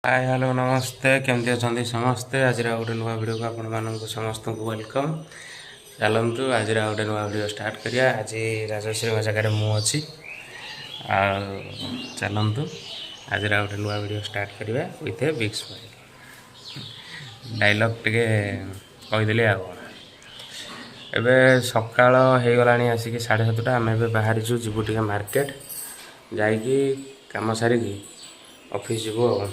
ହାଏ, hello, ନମସ୍ତେ। କେମିତି ଅଛନ୍ତି ସମସ୍ତେ? ଆଜିର ଆଉ ଗୋଟେ ନୂଆ ଭିଡ଼ିଓକୁ ଆପଣମାନଙ୍କୁ ସମସ୍ତଙ୍କୁ welcome. ଚାଲନ୍ତୁ, ଆଜିର ଆଉ ଗୋଟେ ନୂଆ ଭିଡ଼ିଓ ଷ୍ଟାର୍ଟ କରିବା। ଆଜି ରାଜଶ୍ରୀଙ୍କ ଜାଗାରେ ମୁଁ ଅଛି। ଆଉ ଚାଲନ୍ତୁ, ଆଜିର ଆଉ ଗୋଟେ ନୂଆ ଭିଡ଼ିଓ ଷ୍ଟାର୍ଟ କରିବା with a big smile. Dialogue ଟିକେ କହିଦେଲି, ଆଉ କ'ଣ। ଏବେ ସକାଳ ହେଇଗଲାଣି ଆସିକି 7:30। ଆମେ ଏବେ ବାହାରିଛୁ, ଯିବୁ ଟିକେ ମାର୍କେଟ, ଯାଇକି କାମ ସାରିକି ଅଫିସ୍ ଯିବୁ। ଆଉ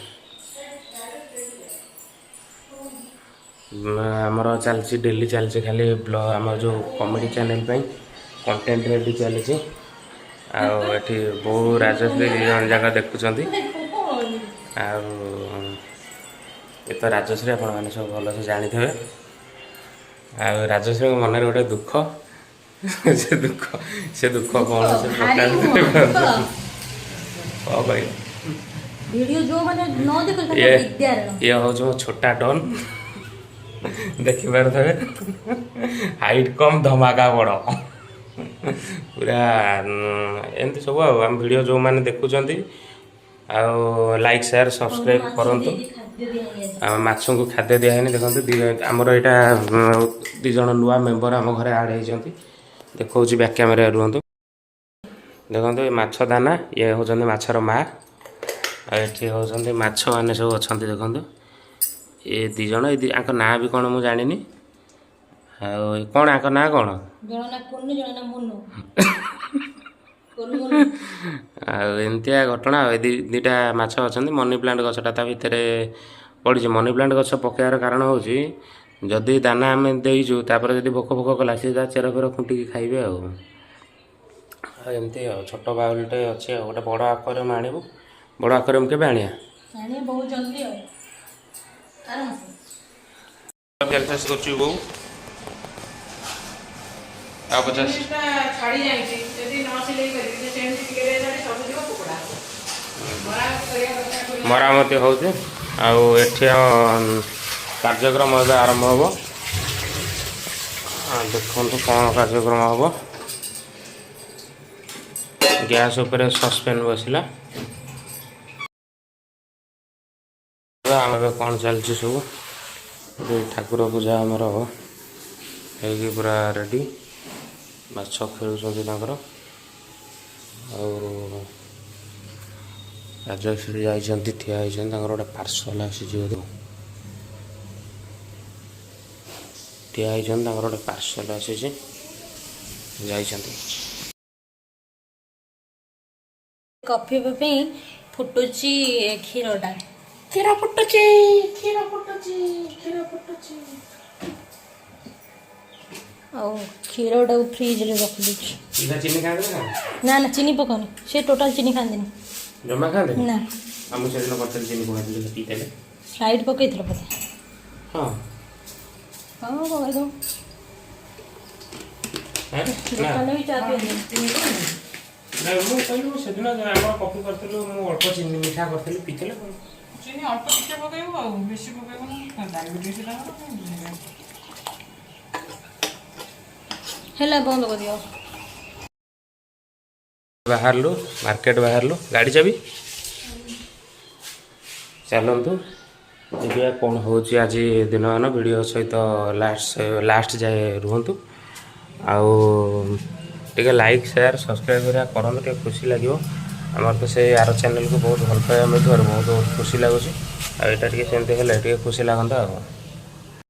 ଆମର ଚାଲିଛି, ଡେଲି ଚାଲିଛି ଖାଲି ଆମର ଯେଉଁ କମେଡ଼ି ଚ୍ୟାନେଲ୍ ପାଇଁ କଣ୍ଟେଣ୍ଟ ରେଡ଼ି ଚାଲିଛି। ଆଉ ଏଠି ବୋଉ, ରାଜଶ୍ରୀ ଦୁଇ ଜଣ ଯାକ ଦେଖୁଛନ୍ତି। ଆଉ ଏ ତ ରାଜଶ୍ରୀ, ଆପଣମାନେ ସବୁ ଭଲସେ ଜାଣିଥିବେ। ଆଉ ରାଜଶ୍ରୀଙ୍କ ମନରେ ଗୋଟେ ଦୁଃଖ, ସେ ଦୁଃଖ କ'ଣ ସେ ପ୍ରକାଶ କ'ଣ କହିବ? ଭିଡ଼ିଓ ଯୋଉମାନେ ନ ଦେଖନ୍ତି ଇଏ ବିଦ୍ୟାରଣ। ଇଏ ହେଉଛି ମୋ ଛୋଟା ଡନ୍, ଦେଖିପାରୁଥିବେ। ହାଇଟ୍ କମ୍, ଧମାକା ବଡ଼ ପୁରା। ଏମିତି ସବୁ। ଆଉ ଆମ ଭିଡ଼ିଓ ଯେଉଁମାନେ ଦେଖୁଛନ୍ତି, ଆଉ ଲାଇକ୍, ସେୟାର, ସବସ୍କ୍ରାଇବ୍ କରନ୍ତୁ। ଖାଦ୍ୟ ଦିଆହେଇଛି। ଆଉ ମାଛଙ୍କୁ ଖାଦ୍ୟ ଦିଆହେଇନି। ଦେଖନ୍ତୁ, ଆମର ଏଇଟା ଦୁଇ ଜଣ ନୂଆ ମେମ୍ବର ଆମ ଘରେ ଆଡ଼୍ ହେଇଛନ୍ତି। ଦେଖାଉଛି, ବ୍ୟାକ୍ କ୍ୟାମେରା ରୁହନ୍ତୁ। ଦେଖନ୍ତୁ, ଏ ମାଛ ଦାନା, ଇଏ ହେଉଛନ୍ତି ମାଛର ମା। ଆଉ ଏଠି ହେଉଛନ୍ତି ମାଛ ମାନେ ସବୁ ଅଛନ୍ତି। ଦେଖନ୍ତୁ, ଏ ଦୁଇ ଜଣ, ଏ ଆଙ୍କ ନାଁ ବି କ'ଣ ମୁଁ ଜାଣିନି। ଆଉ ଏ କ'ଣ, ଆଙ୍କ ନାଁ କ'ଣ? ଜଣ ନା କୁନୁ, ଜଣ ନା ମୁନୁ, କୁନୁ ମୁନୁ। ଆଉ ଏମିତିଆ ଘଟଣା। ଆଉ ଏ ଦୁଇଟା ମାଛ ଅଛନ୍ତି। ମନି ପ୍ଲାଣ୍ଟ ଗଛଟା ତା ଭିତରେ ପଡ଼ିଛି। ମନି ପ୍ଲାଣ୍ଟ ଗଛ ପକାଇବାର କାରଣ ହେଉଛି, ଯଦି ଦାନା ଆମେ ଦେଇଛୁ, ତାପରେ ଯଦି ଭୋକ ଫୋକ କଲା, ସେ ତା ଚେର ଫେର ଖୁଣ୍ଟିକି ଖାଇବେ। ଆଉ ଆଉ ଏମିତି। ଆଉ ଛୋଟ ବାଉଲଟେ ଅଛି, ଆଉ ଗୋଟେ ବଡ଼ ଆକ୍ୱାରିୟମ୍ ଆଣିବୁ। ବଡ଼ ଆକ୍ୱାରିୟମ୍ କେବେ ଆଣିବା? ଆଣିବେ ବହୁତ ଜଲ୍ଦି, ଆଉ ଆର ମାସ। କ୍ୟାଲକୁଲେସ୍ କରୁଛୁ ବୋଉ, ଆଉ 50। ଜିନିଷଟା ଛାଡ଼ି ଯାଇଛି, ଯଦି ନ ସିଲେଇ କରିବି ତ ସେମିତି ଟିକେ ଟିକେ ସବୁ ଯିବ, କୁକୁଡ଼ା ମରାମତି କରିବା କଥା କହିଲେ। ମରାମତି ହେଉଛି। ଆଉ ଏଠି କାର୍ଯ୍ୟକ୍ରମ ଏବେ ଆରମ୍ଭ ହେବ। ଦେଖନ୍ତୁ କ'ଣ କାର୍ଯ୍ୟକ୍ରମ ହେବ। ଗ୍ୟାସ୍ ଉପରେ ସସ୍ପେନ୍ ବସିଲା। ଆମେ ଏବେ କ'ଣ ଚାଲିଛି ସବୁ। ଏବେ ଠାକୁର ପୂଜା ଆମର ହେଇକି ପୁରା ରେଡ଼ି। ମାଛ ଖେଳୁଛନ୍ତି ତାଙ୍କର। ଆଉ ରାଜଶ୍ରୀ ଯାଇଛନ୍ତି, ଠିଆ ହେଇଛନ୍ତି। ତାଙ୍କର ଗୋଟେ ପାର୍ସଲ ଆସିଛି ବୋଧେ। ଠିଆ ହେଇଛନ୍ତି, ତାଙ୍କର ଗୋଟେ ପାର୍ସଲ ଆସିଛି, ଯାଇଛନ୍ତି। କଫି ହେବା ପାଇଁ ଫୁଟୁଛି କ୍ଷୀରଟା। କ୍ଷୀର ଫୁଟୁଛି, କ୍ଷୀର ଫୁଟୁଛି, କ୍ଷୀର ଫୁଟୁଛି। ଆଉ କ୍ଷୀରଟାକୁ ଫ୍ରିଜରେ ରଖିଦେଉଛି। ଏଇଟା ଚିନି ଖାଆନ୍ତି ନା? ନା ନା, ଚିନି ପକାଉନି। ସେ ଟୋଟାଲ ଚିନି ଖାଆନ୍ତିନି। ଜମା ଖାଆନ୍ତିନି? ନା। ଆଉ ମୁଁ ସେଦିନ କରିଥିଲି, ଚିନି ପକାଇଥିଲି, ସେ ପିଇଦେଲେ। ସ୍ପ୍ରାଇଟ୍ ପକେଇଥିଲ ବୋଧେ? ହଁ। ହଁ, ପକେଇଦେବୁ। ହେଁ? ନା। ଦୋକାନରେ ବି ଚା ପିଅନ୍ତି। ନା, ମୁଁ କହିଲି, ମୁଁ ସେଦିନ ଆମର କଫି କରିଥିଲୁ, ମୁଁ ଅଳ୍ପ ଚିନି ମିଠା କରିଥିଲି, ପିଇଥିଲେ। ଚିନି ଅଳ୍ପ ଟିକେ ପକେଇବୁ, ଆଉ ବେଶୀ ପକେଇବୁନି, ଡାଇବେଟିସ୍ ତାଙ୍କର। ହେଲା, ବନ୍ଦ କରିଦିଅ। ବାହାରିଲୁ, ମାର୍କେଟ ବାହାରିଲୁ। ଗାଡ଼ି ଚାବି। ଚାଲନ୍ତୁ, ଦେଖିବା କ'ଣ ହେଉଛି ଆଜି ଦିନମାନ। ଭିଡ଼ିଓ ସହିତ ଲାଷ୍ଟ ଲାଷ୍ଟ ଯାଏ ରୁହନ୍ତୁ। ଆଉ ଟିକେ ଲାଇକ୍, ସେୟାର, ସବସ୍କ୍ରାଇବ୍ କରିବା କରନ୍ତୁ, ଟିକେ ଖୁସି ଲାଗିବ। ଆମର ତ ସେଇ ଆର ଚ୍ୟାନେଲକୁ ବହୁତ ଭଲ ପାଇବା ମିଳୁଥିବାରୁ ବହୁତ ବହୁତ ଖୁସି ଲାଗୁଛି। ଆଉ ଏଇଟା ଟିକେ ସେମିତି ହେଲେ ଟିକେ ଖୁସି ଲାଗନ୍ତା। ଆଉ